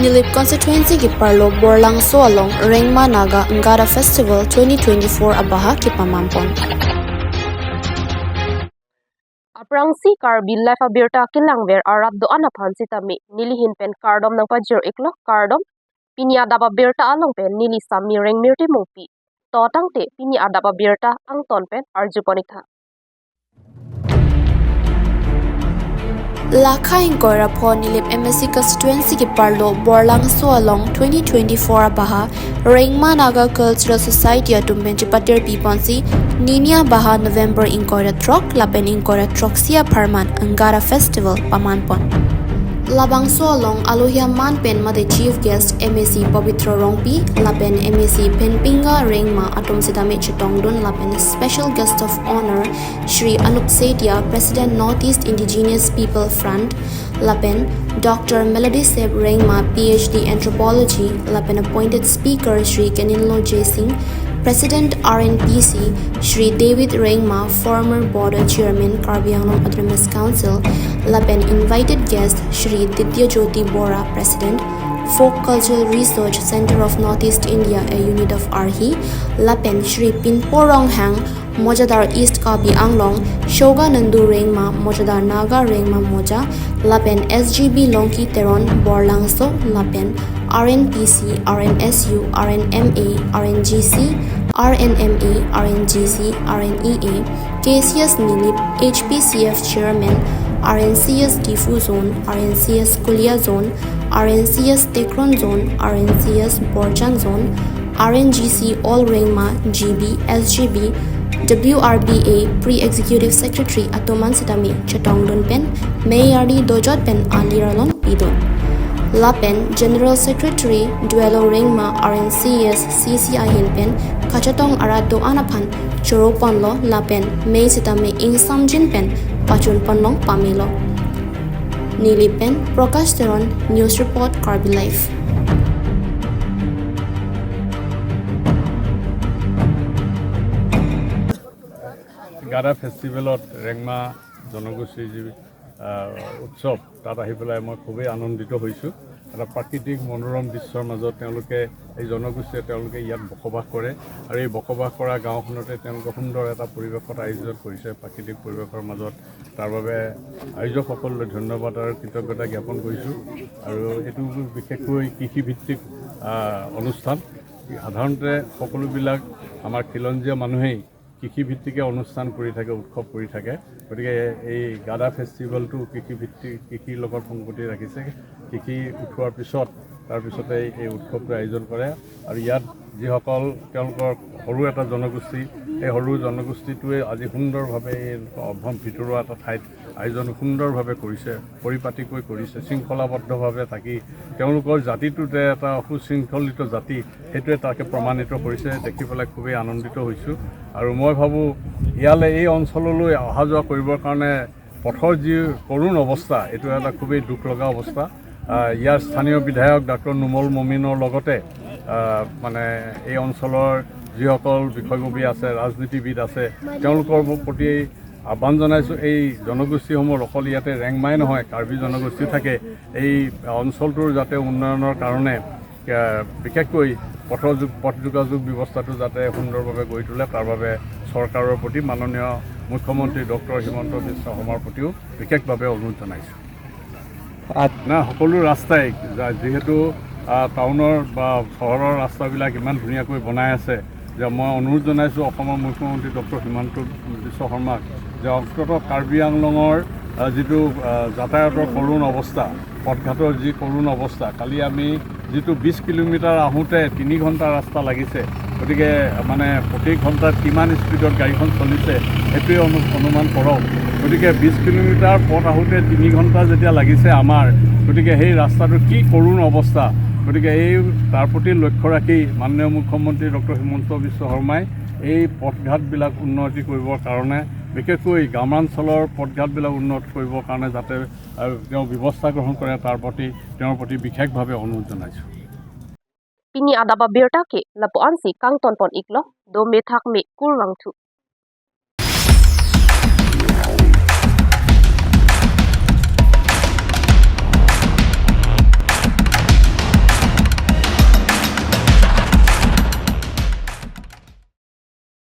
Nilip constituency ki parlo Borlang so along Rengma Naga Ngada Festival 2024 abaha ki pamampon. Aprangsi Karbi Life abirta kilangver arap do anaphan sitami nili hin pen kardom nangpa jir iklo kardom pini adapa birta along pen nili sami rengmirti mungpi to tangte pini adapa birta angton pen arjuponik tha. Lakha ingkoira pho Nilip MSc constituency ki parlo Borlang so along 2024 baha Rengma Naga Cultural Society atumben chipatir piponsi Ninia baha November ingkoira trok lapen ingkoira troksia pharman Angara Festival pamanpon. Labang so along Alohia man pen made chief guest MAC Pabitra Rongpi lapen MAC Penpinga Rengma atum sidame chitongdun lapen special guest of honor Shri Anup Setia, President, Northeast Indigenous People Front, lapen Dr. Melody Seb Rengma, PhD Anthropology, lapen appointed speaker Shri Keninlo J Singh, President, RNPC, Shri David Rengma, former Border Chairman, Karbi Anglong Autonomous Council, lapen invited guest Shri Ditya Jyoti Bora, President, Folk Cultural Research Center of Northeast India, a unit of ARHI, lapen Shri Pinporong Hang, Mojadar, East Karbi Anglong, Shoga Nandu Rengma, Mojadar Naga Rengma Moja, lapen SGB Longki Teron Borlangso, lapen RNPC, RNSU, RNMA, RNGC, RNMA, RNGC, RNEA, KCS Nilip, HPCF Chairman, RNCS Difu Zone, RNCS Kulia Zone, RNCS Tekron Zone, RNCS Borjan Zone, RNGC All Rengma, GB, SGB, WRBA Pre-Executive Secretary Atoman Sitami Chatongdun Pen, Mayardi Dojot Pen Aliralon Pidon. Lapen General Secretary Duelo Rengma RNCS CCI Hinpen Kachatong Arado Anapan Choroponlo Lapen May Sitami Ingsamjin Pen Pachun Ponlong Pamilo. Nili Pen Prakash Teron News Report, Karbi Life. গাদা ফেষ্টিভেলত ৰেংমা জনগোষ্ঠীৰ যি উৎসৱ, তাত আহি পেলাই মই খুবেই আনন্দিত হৈছোঁ। এটা প্ৰাকৃতিক মনোৰম দৃশ্যৰ মাজত তেওঁলোকে, এই জনগোষ্ঠীয়ে তেওঁলোকে ইয়াত বসবাস কৰে আৰু এই বসবাস কৰা গাঁওখনতে তেওঁলোকে সুন্দৰ এটা পৰিৱেশত আয়োজন কৰিছে, প্ৰাকৃতিক পৰিৱেশৰ মাজত। তাৰ বাবে আয়োজকসকললৈ ধন্যবাদ আৰু কৃতজ্ঞতা জ্ঞাপন কৰিছোঁ। আৰু এইটো বিশেষকৈ কৃষিভিত্তিক অনুষ্ঠান। সাধাৰণতে সকলোবিলাক আমাৰ খিলঞ্জীয়া মানুহেই কৃষিভিত্তিকে অনুষ্ঠান কৰি থাকে, উৎসৱ কৰি থাকে। গতিকে এই গাদা ফেষ্টিভেলটো কৃষিভিত্তিক, কৃষিৰ লগত সংগতি ৰাখিছে। কৃষি উঠোৱাৰ পিছত তাৰপিছতে এই উৎসৱটো আয়োজন কৰে। আৰু ইয়াত যিসকল তেওঁলোকৰ সৰু এটা জনগোষ্ঠী, এই সৰু জনগোষ্ঠীটোৱে আজি সুন্দৰভাৱে এই অভ্ৰম ভিতৰুৱা এটা ঠাইত আয়োজন সুন্দৰভাৱে কৰিছে, পৰিপাটিকৈ কৰিছে, শৃংখলাবদ্ধভাৱে থাকি তেওঁলোকৰ জাতিটোতে এটা সুশৃংখলিত জাতি, সেইটোৱে তাকে প্ৰমাণিত কৰিছে। দেখি পেলাই খুবেই আনন্দিত হৈছোঁ। আৰু মই ভাবোঁ ইয়ালৈ, এই অঞ্চললৈ অহা যোৱা কৰিবৰ কাৰণে পথৰ যি কৰুণ অৱস্থা, এইটো এটা খুবেই দুখ লগা অৱস্থা। ইয়াৰ স্থানীয় বিধায়ক ডাক্তৰ নুমল মমিনৰ লগতে মানে এই অঞ্চলৰ যিসকল বিষয়ববীয়া আছে, ৰাজনীতিবিদ আছে, তেওঁলোকৰ প্ৰতি আহ্বান জনাইছোঁ, এই জনগোষ্ঠীসমূহৰ, অকল ইয়াতে ৰেংমাই নহয়, কাৰ্বি জনগোষ্ঠী থাকে, এই অঞ্চলটোৰ যাতে উন্নয়নৰ কাৰণে বিশেষকৈ পথ যোগাযোগ ব্যৱস্থাটো যাতে সুন্দৰভাৱে গঢ়ি তোলে, তাৰ বাবে চৰকাৰৰ প্ৰতি, মাননীয় মুখ্যমন্ত্ৰী ডক্টৰ হিমন্ত বিশ্ব শৰ্মাৰ প্ৰতিও বিশেষভাৱে অনুৰোধ জনাইছোঁ। না, সকলো ৰাস্তাই যিহেতু টাউনৰ বা চহৰৰ ৰাস্তাবিলাক ইমান ধুনীয়াকৈ বনাই আছে যে মই অনুৰোধ জনাইছোঁ অসমৰ মুখ্যমন্ত্ৰী ডক্টৰ হিমন্ত বিশ্ব শৰ্মাক যে অন্ততঃ কাৰ্বি আংলঙৰ যিটো যাতায়াতৰ কৰুণ অৱস্থা, পথঘাটৰ যি কৰুণ অৱস্থা, কালি আমি যিটো 20 কিলোমিটাৰ আহোঁতে 3 ঘণ্টা ৰাস্তা লাগিছে, গতিকে মানে প্ৰতি ঘণ্টাত কিমান স্পীডত গাড়ীখন চলিছে সেইটোৱে অনুমান কৰক। গতিকে 20 কিলোমিটাৰ পথ আহোঁতে 3 ঘণ্টা যেতিয়া লাগিছে আমাৰ, গতিকে সেই ৰাস্তাটোৰ কি কৰুণ অৱস্থা! গতিকে এই তাৰ প্ৰতি লক্ষ্য ৰাখি মাননীয় মুখ্যমন্ত্ৰী ডক্টৰ হিমন্ত বিশ্ব শৰ্মাই এই পথ ঘাটবিলাক উন্নতি কৰিবৰ কাৰণে, বিশেষকৈ গ্ৰামাঞ্চলৰ পথ ঘাটবিলাক উন্নত কৰিবৰ কাৰণে যাতে তেওঁ ব্যৱস্থা গ্ৰহণ কৰে, তাৰ প্ৰতি তেওঁৰ প্ৰতি বিশেষভাৱে অনুৰোধ জনাইছোঁ। Pini adaba birta ke lapu ansi kangton pon iklo do me thak me kurwang thu.